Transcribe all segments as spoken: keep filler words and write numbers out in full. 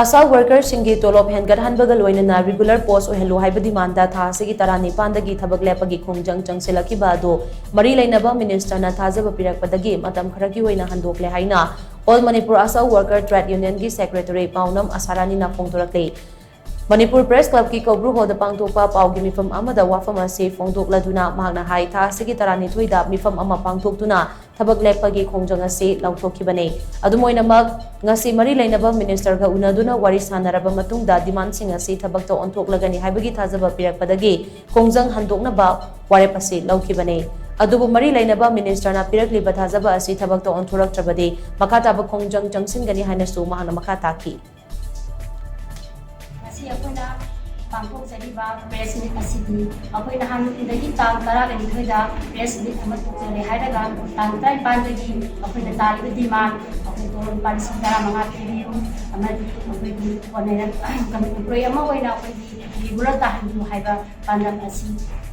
ꯑꯥꯁꯥ ꯋꯥꯔꯀꯔꯁꯤꯡꯒꯤ ꯇꯣꯂꯣꯞ ꯍꯦꯟꯒꯠꯍꯟꯕꯒ ꯂꯣꯏꯅꯅ ꯔꯤꯒꯨꯂꯔ ꯄꯣꯁ ꯑꯣꯏꯍꯜꯂꯨ ꯍꯥꯏꯕ ꯗꯤꯃꯥꯟꯗ ꯊꯥ ꯑꯁꯤꯒꯤ ꯇꯔꯥꯅꯤꯄꯥꯟꯗꯒꯤ ꯊꯕꯛ ꯂꯦꯞꯄꯒꯤ ꯈꯣꯡꯖꯪ ꯆꯪꯁꯤꯜꯂꯛꯈꯤꯕ ꯑꯗꯨ ꯃꯔꯤ ꯂꯩꯅꯕ ꯃꯤꯅꯤꯁꯇꯔꯅ ꯊꯥꯖꯕ ꯄꯤꯔꯛꯄꯗꯒꯤ ꯃꯇꯝ ꯈꯔꯒꯤ ꯑꯣꯏꯅ ꯍꯟꯗꯣꯛꯂꯦ ꯍꯥꯏꯅ All Manipur ASHA Worker Trade Unionꯒꯤ ꯁꯦꯀ꯭ꯔꯦꯇꯔꯤ ꯄꯥꯎꯅꯝ ꯑꯁꯥꯔꯥꯅꯤꯅ ꯐꯣꯡꯗꯣꯔꯛꯂꯤ꯫ ꯃꯅꯤꯄꯨꯔ ꯄ꯭ꯔꯦꯁ ꯀ꯭ꯂꯕꯀꯤ ꯀꯧꯕ꯭ꯔꯨ ꯍꯣꯜꯗ ꯄꯥꯡꯊꯣꯛꯄ ꯄꯥꯎꯒꯤ ꯃꯤꯐꯝ ꯑꯃꯗ ꯋꯥꯐꯝ ꯑꯁꯤ ꯐꯣꯡꯗꯣꯛꯂꯗꯨꯅ ꯃꯍꯥꯛꯅ ꯍꯥꯏ, ꯊꯥ ꯑꯁꯤꯒꯤ ꯇꯔꯥꯅꯤꯊꯣꯏꯗ ꯃꯤꯐꯝ ꯑꯃ ꯄꯥꯡꯊꯣꯛꯇꯨꯅ ꯊꯕꯛ ꯂꯦꯞꯄꯒꯤ ꯈꯣꯡꯖꯪ ꯑꯁꯤ ꯂꯥꯎꯊꯣꯛꯈꯤꯕꯅꯤ꯫ ꯑꯗꯨꯝ ꯑꯣꯏꯅꯃꯛ, ꯉꯁꯤ ꯃꯔꯤ ꯂꯩꯅꯕ ꯃꯤꯅꯤꯁꯇꯔꯒ ꯎꯅꯗꯨꯅ ꯋꯥꯔꯤ ꯁꯥꯟꯅꯔꯕ ꯃꯇꯨꯡꯗ ꯗꯤꯃꯥꯟꯁꯤꯡ ꯑꯁꯤ ꯊꯕꯛꯇ ꯑꯣꯟꯊꯣꯛꯂꯒꯅꯤ ꯍꯥꯏꯕꯒꯤ ꯊꯥꯖꯕ ꯄꯤꯔꯛꯄꯗꯒꯤ ꯈꯣꯡꯖꯪ ꯍꯟꯗꯣꯛꯅꯕ ꯋꯥꯔꯦꯞ ꯑꯁꯤ ꯂꯧꯈꯤꯕꯅꯤ꯫ ꯑꯗꯨꯕꯨ ꯃꯔꯤ ꯂꯩꯅꯕ ꯃꯤꯅꯤꯁꯇꯔꯅ ꯄꯤꯔꯛꯂꯤꯕ ꯊꯥꯖꯕ ꯑꯁꯤ ꯊꯕꯛꯇ ꯑꯣꯟꯊꯣꯔꯛꯇ꯭ꯔꯕꯗꯤ ꯃꯈꯥ ꯇꯥꯕ ꯈꯣꯡꯖꯪ ꯆꯪꯁꯤꯟꯒꯅꯤ ꯍꯥꯏꯅꯁꯨ ꯃꯍꯥꯛꯅ ꯃꯈꯥ ꯇꯥꯈꯤ꯫ ꯉꯁꯤ ꯑꯩꯈꯣꯏꯅ ꯄꯥꯡꯊꯣꯛꯆꯔꯤꯕ ꯄ꯭ꯔꯦꯁ ꯃꯤꯠ ꯑꯁꯤꯗꯤ ꯑꯩꯈꯣꯏ ꯅꯍꯥꯟꯗꯒꯤ ꯇꯥꯡ ꯇꯔꯥꯒ ꯅꯤꯊꯣꯏꯗ ꯄ꯭ꯔꯦꯁ ꯃꯤꯠ ꯑꯃ ꯊꯣꯛꯆꯔꯦ ꯍꯥꯏꯔꯒ ꯇꯥꯡ ꯇꯔꯥꯅꯤꯄꯥꯟꯗꯒꯤ ꯑꯩꯈꯣꯏꯅ ꯇꯥꯔꯤꯕ ꯗꯤꯃꯥꯟ ꯑꯩꯈꯣꯏ ꯇꯣꯂꯣꯞ ꯂꯨꯄꯥ ꯂꯤꯁꯤꯡ ꯇꯔꯥꯃꯉꯥ ꯄꯤꯕꯤꯌꯨ ꯑꯃꯗꯤ ꯑꯩꯈꯣꯏꯒꯤ ꯑꯣꯅꯔꯦꯕꯜ ꯑꯦꯝꯄ꯭ꯂꯣꯌꯤ ꯑꯃ ꯑꯣꯏꯅ ꯑꯩꯈꯣꯏꯒꯤ ꯔꯤꯒꯨꯂꯔ ꯇꯥꯍꯟꯕꯤꯌꯨ ꯍꯥꯏꯕ ꯄꯥꯟꯗꯝ ꯑꯁꯤ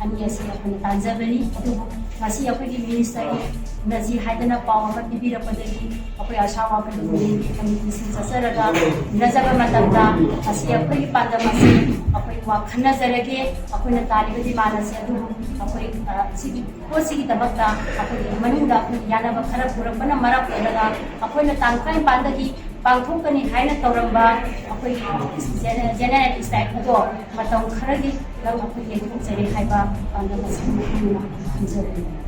ꯑꯅꯤ ꯑꯁꯤ ꯑꯩꯈꯣꯏꯅ ꯇꯥꯟꯖꯕꯅꯤ꯫ ꯑꯗꯨꯕꯨ ꯉꯁꯤ ꯑꯩꯈꯣꯏꯒꯤ ꯃꯤꯅꯤꯁꯇꯔꯒꯤ ꯎꯅꯁꯤ ꯍꯥꯏꯗꯅ ꯄꯥꯎ ꯑꯃ ꯄꯤꯕꯤꯔꯛꯄꯗꯒꯤ ꯑꯩꯈꯣꯏ ꯑꯥꯁꯥ ꯋꯥꯔꯀꯔ ꯌꯨꯅꯤꯌꯟꯒꯤ ꯀꯃꯤꯇꯤꯁꯤꯡ ꯆꯠꯆꯔꯒ ꯎꯅꯖꯕ ꯃꯇꯝꯗ ꯉꯁꯤ ꯑꯩꯈꯣꯏꯒꯤ ꯄꯥꯟꯗꯝ ꯑꯁꯤ ꯑꯩꯈꯣꯏ ꯋꯥ ꯈꯟꯅꯖꯔꯒꯦ, ꯑꯩꯈꯣꯏꯅ ꯇꯥꯔꯤꯕ ꯗꯤꯃꯥꯟ ꯑꯁꯤ ꯑꯗꯨꯕꯨ ꯑꯩꯈꯣꯏ, ꯑ, ꯁꯤꯒꯤ ꯄꯣꯠꯁꯤꯒꯤꯗꯃꯛꯇ ꯑꯩꯈꯣꯏꯒꯤ ꯃꯅꯨꯡꯗ ꯑꯩꯈꯣꯏꯒꯤ ꯌꯥꯅꯕ ꯈꯔ ꯄꯨꯔꯛꯄꯅ ꯃꯔꯝ ꯑꯣꯏꯔꯒ ꯑꯩꯈꯣꯏꯅ ꯇꯥꯡ ꯇꯔꯥꯅꯤꯄꯥꯟꯗꯒꯤ ꯄꯥꯡꯊꯣꯛꯀꯅꯤ ꯍꯥꯏꯅ ꯇꯧꯔꯝꯕ ꯑꯩꯈꯣꯏꯒꯤ ꯖꯦꯅ-, ꯖꯦꯅꯔꯦꯜ ꯁ꯭ꯇ꯭ꯔꯥꯏꯛ ꯑꯗꯣ ꯃꯇꯝ ꯈꯔꯒꯤ ꯂꯧ ꯑꯩꯈꯣꯏ ꯌꯩꯊꯣꯛꯆꯔꯦ ꯍꯥꯏꯕ ꯄꯥꯟꯗꯝ ꯑꯁꯤ ꯃꯈꯣꯏꯅ ꯊꯝꯖꯕꯅꯤ꯫